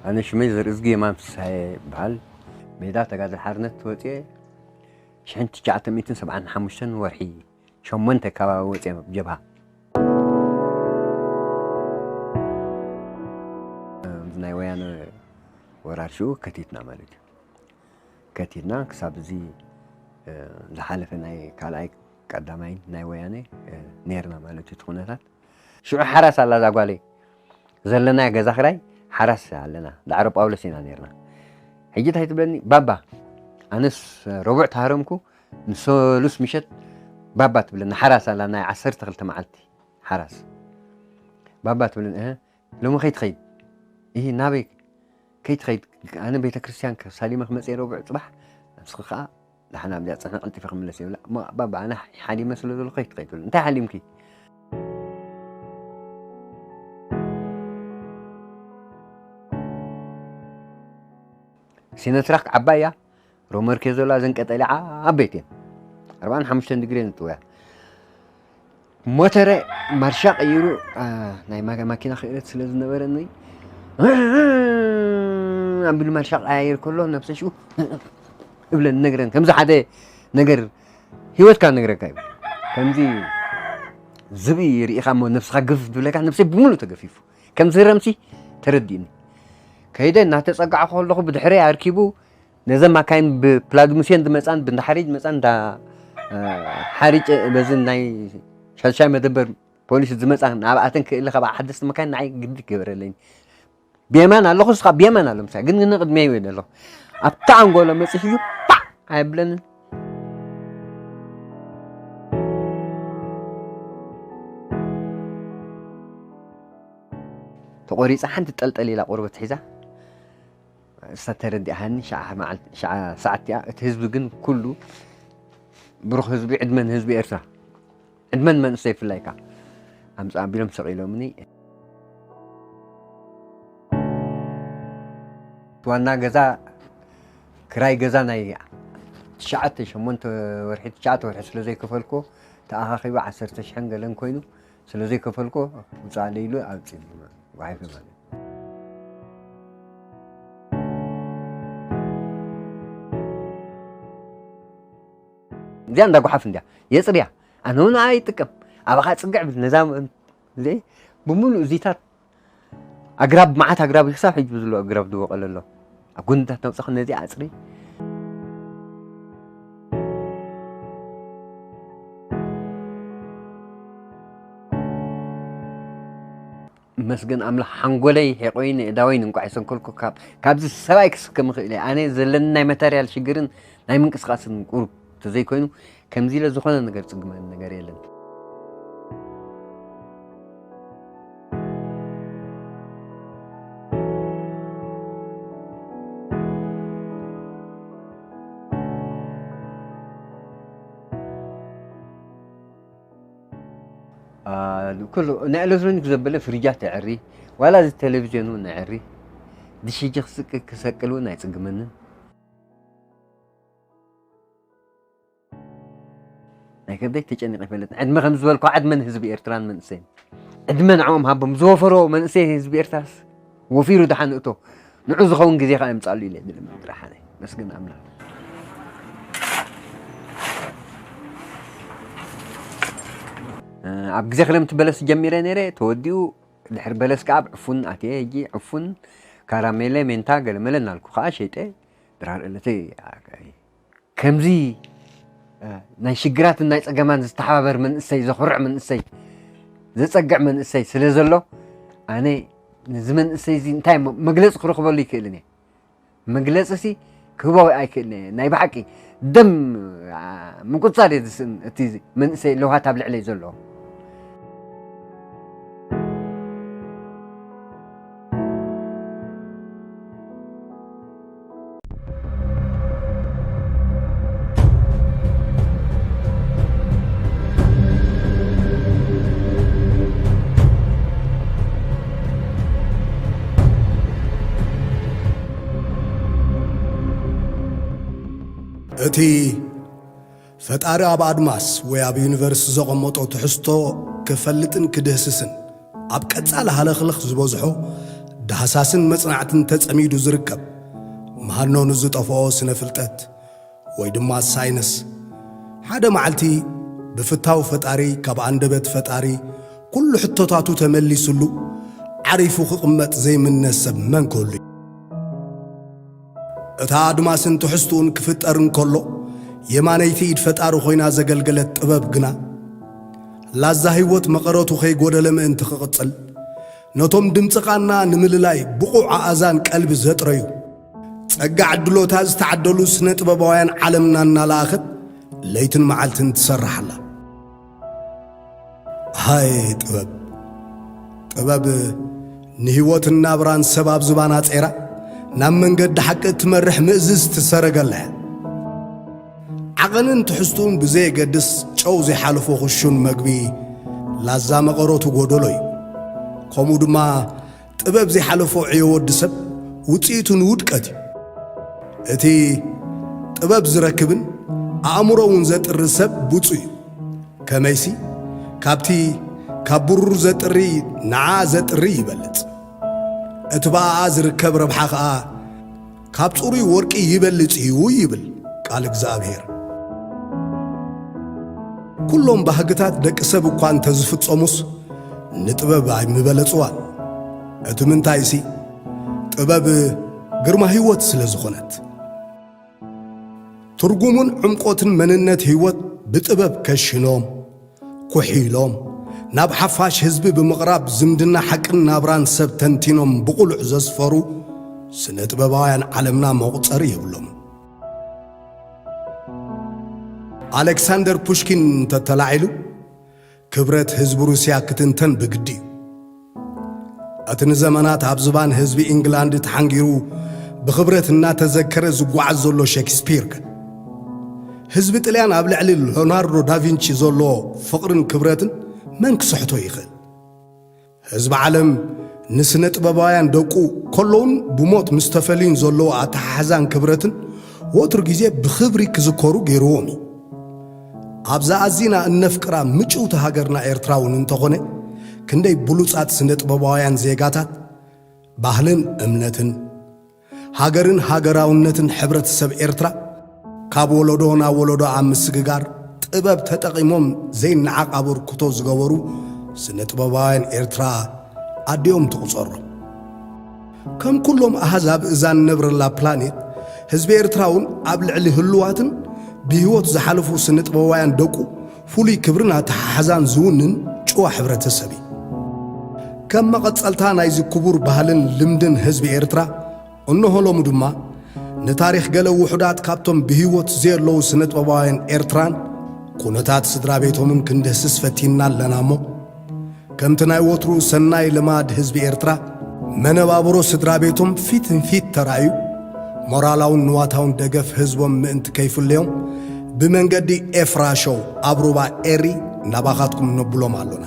ኣነ ሽመይ ዘርእዝጊ የማን ፍስሃየ ይበሃል። ሜዳ ተጋድሎ ሓርነት ወፅኤ ሽሕን ትሽዓተ ሚእትን ሰብዓን ሓሙሽተን ወርሒ ሸሞንተ ከባቢ ወፅኤ ኣብ ጀብሃ። እዚ ናይ ወያነ ወራር ሽኡ ከቲትና ማለት እዩ። ከቲትና ክሳብ እዚ ዝሓለፈ ናይ ካልኣይ ቀዳማይ ናይ ወያነ ነርና ማለት እዩ። እቲ ኩነታት ሽዑ ሓራስ ኣላ እዛ ጓለይ ዘለናዮ ገዛ ክራይ ሓራስ ኣለና። ዳዕሮ ጳውሎስ ኢና ነርና። ሕጂ እንታይ ትብለኒ ባባ? ኣነስ ረቡዕ ተሃረምኩ ንሰሉስ ምሸት ባባ ትብለኒ። ሓራስ ኣላ ናይ ዓሰርተ ክልተ መዓልቲ ሓራስ ባባ ትብለኒ። እህ ሎሚ ከይትኸይድ? ይህ ናበይ ከይትኸይድ? ኣነ ቤተ ክርስቲያን ከሳሊመ ክመፅእ ረቡዕ ፅባሕ ንስኺ ከዓ ዳሕና ኣብዚኣ ፅንሒ ቀልጢፈ ክምለስ ይብላ። እሞ ባባ ኣነ ሓሊመ ስለ ዘለኹ ከይትኸይድ ትብል። እንታይ ሓሊምኪ? ሲነትራክ ዓባይ እያ። ሮመርኬ ዘለዋ እዘን ቀጠልያ ዓበይቲ እየን። ኣርባዓን ሓሙሽተን ዲግሪ እየን ዝጥወያ። ሞተረ ማርሻ ቀይሩ፣ ኣ፣ ናይ ማ-፣ ማኪና ክእለት ስለ ዝነበረኒ፣ ኣቢሉ ማርሻ ቀያይር ከሎ ነብሰ ሽኡ እብለን ነግረን። ከምዚ ሓደ ነገር ህይወትካ ነግረካ እዩ። ከምዚ ዝብኢ ርኢኻ እሞ ነብስኻ ግፍ ዝብለካ ነብሰይ ብምሉእ ተገፊፉ። ከምዚ ረምሲ ተረዲእኒ። ከይደ እናተጸጋዕኩ ከለኹ ብድሕረይ ኣርኪቡ ነዘን ማካይን ብፕላግሙሴን ዝመጻን ብእንዳ ሓሪጭ ዝመጻን እንዳ፣ እ፣ ሓሪጭ በዚ ናይ ሻድሻይ መደበር ፖሊስ ዝመጻ ናብኣተን ክእለ ካብ ሓደስቲ መካይን ንዓይ ግዲ ገበረለኝ። ብየማን ኣለኹ፣ ንስኻ ብየማን ኣሎ ምሳይ፣ ግን ንቕድሚያ ይብል ኣለኹ። ኣብታ ኣንጎሎ መጺ ሕዩ ፓዕ ኣይብለንን። ተቖሪጻ ሓንቲ ጠልጠል ኢላ ቆርበት ሒዛ፣ እሳ ተረዲኣሃኒ፣ ሸዓ መዓልቲ፣ ሸዓ ሰዓት እያ። እቲ ህዝቢ ግን ኩሉ ብሩኽ ህዝቢ፣ ዕድመ ንህዝቢ ኤርትራ፣ ዕድመ ንመንእሰይ ብፍላይ ከኣ ኣምጽእ ኣቢሎም ሰቒሎምኒ። ዋና ገዛ ክራይ ገዛ ናይ ትሽዓተ፣ ሸሞንተ ወርሒ፣ ትሽዓተ ወርሒ ስለ ዘይከፈልኩ ተኣኻኺቡ ዓሰርተ ሽሕን ገለን ኮይኑ ስለ ዘይከፈልኩ ውጻእ ኢሉ ኣብ ጽልኢ ጓሒፈ ማለት እዩ። እዚኣ እንዳ ጓሓፍ እንድያ የጽርያ። ኣነ እውን ኣይጥቀም። ኣባኻ ጽግዕ ብል ነዛ ም-፣ ዘይ-፣ ብምሉእ እዚታት ኣግራብ፣ መዓት ኣግራብ ክሳብ ሕጂ ብዝሎ ኣግራብ ዝወቐለ ኣሎ። ኣብ ጎንታት ናውጻኹ ነዚ ኣጽሪ። መስገን ኣምላኽ ሓንጎለይ ሒቆይን ኣእዳወይን እንቋዕ ይሰንከልኩ ካብ፣ ካብዚ ሰብኣይ ክስከም ይኽእል እየ። ኣነ ዘለኒ ናይ ማተርያል ሽግርን ናይ ምንቅስቓስን ቁሩብ ተዘይኮይኑ ከምዚ ኢለ ዝኾነ ነገር ዝጽግመኒ ነገር የለን። አ፣ ኩሉ ናይ ኤሌክትሮኒክ ዘበለ ፍሪጃት የዕሪ፣ ዋላ እዚ ቴሌቪዥን እውን የዕሪ፣ ድሽ ሕጂ ክስቅ-፣ ክሰቅል እውን ኣይጽግመንን። ናይ ከብደይ ተጨኒቐ ይፈልጥ። ዕድመ ከም ዝበልኳ ዕድመ ንህዝቢ ኤርትራን መንእሰይን። ዕድመ ንዕኦም ሃቦም። ዝወፈሮ መንእሰይ ህዝቢ ኤርትራስ ወፊሩ ደሓን እቶ። ንዑ ዝኸውን ግዜ ከኣ የምጻሉ ኢለ ድልምን ጥራሕ ኣነ። መስግን ኣምላኽ። እ፣ ኣብ ግዜ ክረምቲ በለስ ጀሚረ ነይረ፣ ተወዲኡ ድሕሪ በለስ ከኣ ኣብ ዕፉን ኣትየ። ሕጂ ዕፉን፣ ካራሜለ፣ ሜንታ፣ ገለመለ እናልኩ ከኣ ሸይጠ ድራር ዕለተይ ከምዚ፣ እ፣ ናይ ሽግራትን ናይ ጸገማን ዝተሓባበር መንእሰይ፣ ዘኹርዕ መንእሰይ፣ ዘጸግዕ መንእሰይ ስለ ዘሎ፣ ኣነ ነዚ መንእሰይ እዚ እንታይ እሞ መግለጺ ክረኽበሉ ይክእልን እየ። መግለጺ ሲ ክህቦ ኣይክእልን እየ። ናይ ብሓቂ ደም፣ ኣ፣ ምቁጻር እየ ዝስእን፣ እቲ መንእሰይ ለውሃት ኣብ ልዕለይ ዘሎ። እቲ ፈጣሪ ኣብ ኣድማስ ወይ ኣብ ዩኒቨርስ ዘቐመጦ ትሕዝቶ ክፈልጥን ክድህስስን ኣብ ቀጻሊ ሃለኽለኽ ዝበዝሖ ዳህሳስን መጽናዕትን ተጸሚዱ ዝርከብ ምሃኖ ንዝጠፍኦ ስነ ፍልጠት ወይ ድማ ሳይንስ፣ ሓደ መዓልቲ ብፍታው ፈጣሪ፣ ካብ ኣንደበት ፈጣሪ ኩሉ ሕቶታቱ ተመሊሱሉ ዓሪፉ ክቕመጥ ዘይምነ ሰብ መን ክህሉ እዩ? እታ ኣድማስን ትሕዝትኡን ክፍጠር እንከሎ፣ የማነይቲ ኢድ ፈጣሪ ኮይና ዘገልገለት ጥበብ ግና፣ ላዛ ህይወት መቐረቱ ከይጎደለ ምእንቲ ክቕጽል፣ ነቶም ድምጺ ቃና ንምልላይ ብቑዕ ኣእዛን ቀልቢ ዘጥረዩ፣ ጸጋ ዕድሎታ ዝተዓደሉ ስነ ጥበባውያን ዓለምና እናለኣኸት ለይትን መዓልትን ትሰርሕ ኣላ። ሃይ ጥበብ! ጥበብ ንህይወትን ናብራን ሰብ ኣብ ዝባና ጼራ፣ ናብ መንገዲ ሓቂ እትመርሕ ምእዝዝ ትሰረገላ እያ። ዓቐንን ትሕዝትኡን ብዘየገድስ፣ ጨው ዘይሓለፎ ክሹን መግቢ ላዛ መቐረቱ ጎደሎ እዩ። ከምኡ ድማ ጥበብ ዘይሓለፎ ዕዮ ወዲ ሰብ ውጽኢቱ ንውድቀት እዩ። እቲ ጥበብ ዝረክብን ኣእምሮ እውን ዘጥሪ ሰብ ብፁዕ እዩ። ከመይሲ ካብቲ ካብ ብሩር ዘጥሪ ንዓ ዘጥሪ ይበልጽ። እቲ ብኣኣ ዝርከብ ረብሓ ኸኣ ካብ ጽሩይ ወርቂ ይበልጽ እዩ ይብል ቃል እግዚኣብሔር። ኩሎም ባህግታት ደቂ ሰብ እኳ እንተዝፍጸሙስ ንጥበብ ኣይምበለጽዋን። እቲ ምንታይሲ ጥበብ ግርማ ህይወት ስለ ዝኾነት። ትርጉሙን ዕምቆትን መንነት ህይወት ብጥበብ ከሽኖም፣ ኩሒሎም፣ ናብ ሓፋሽ ህዝቢ ብምቕራብ ዝምድና ሓቅን ናብራን ሰብ ተንቲኖም ብቕሉዕ ዘስፈሩ ስነ ጥበባውያን ዓለምና መቑጸሪ የብሎምን። ኣሌክሳንደር ፑሽኪን እንተተላዒሉ፣ ክብረት ህዝቢ ሩስያ ክትንተን ብግዲ እዩ። እቲ ንዘመናት ኣብ ዝባን ህዝቢ ኢንግላንድ ተሓንጊሩ ብኽብረት እናተዘከረ ዝጓዓዝ ዘሎ ሸክስፒር ከ? ህዝቢ ጥልያን ኣብ ልዕሊ ሎናርዶ ዳቪንቺ ዘሎ ፍቕርን ክብረትን መን ክስሕቶ ይኽእል? ህዝቢ ዓለም ንስነ ጥበባውያን ደቁ ከለውን ብሞት ምስ ተፈልዩን ዘለዎ ኣተሓሕዛን ክብረትን ወትሩ ግዜ ብኽብሪ ክዝከሩ ገይርዎም እዩ። ኣብዛ ኣዚና እነፍቅራ ምጭውቲ ሃገርና ኤርትራ እውን እንተኾነ፣ ክንደይ ብሉጻት ስነ ጥበባውያን ዜጋታት ባህልን እምነትን፣ ሃገርን ሃገራውነትን ሕብረተሰብ ኤርትራ ካብ ወለዶ ናብ ወለዶ ኣብ ምስግጋር ጥበብ ተጠቒሞም ዘይነዓቕ ኣበርክቶ ዝገበሩ ስነ ጥበባውያን ኤርትራ ኣዲኦም ትቑጸሮም። ከም ኩሎም ኣህዛብ እዛ ንነብረላ ፕላኔት፣ ህዝቢ ኤርትራ እውን ኣብ ልዕሊ ህሉዋትን ብህይወት ዝሓለፉ ስነ ጥበባውያን ደቁ ፍሉይ ክብርን ኣተሓሕዛን ዝውንን ጭዋ ሕብረተሰብ እዩ። ከም መቐጸልታ ናይዚ ክቡር ባህልን ልምድን ህዝቢ ኤርትራ፣ እንሆ ሎሚ ድማ ንታሪኽ ገለ ውሑዳት ካብቶም ብህይወት ዘየለዉ ስነ ጥበባውያን ኤርትራን ኩነታት ስድራ ቤቶምን ክንድህስስ ፈቲንና ኣለና እሞ፣ ከምቲ ናይ ወትሩ ሰናይ ልማድ ህዝቢ ኤርትራ፣ መነባብሮ ስድራ ቤቶም ፊት ንፊት ተራእዩ፣ ሞራላውን ንዋታውን ደገፍ ህዝቦም ምእንቲ ከይፍለዮም፣ ብመንገዲ ኤፍራ ሾው ኣብ ሩባ ኤሪ ናባኻትኩም ነብሎም ኣሎና።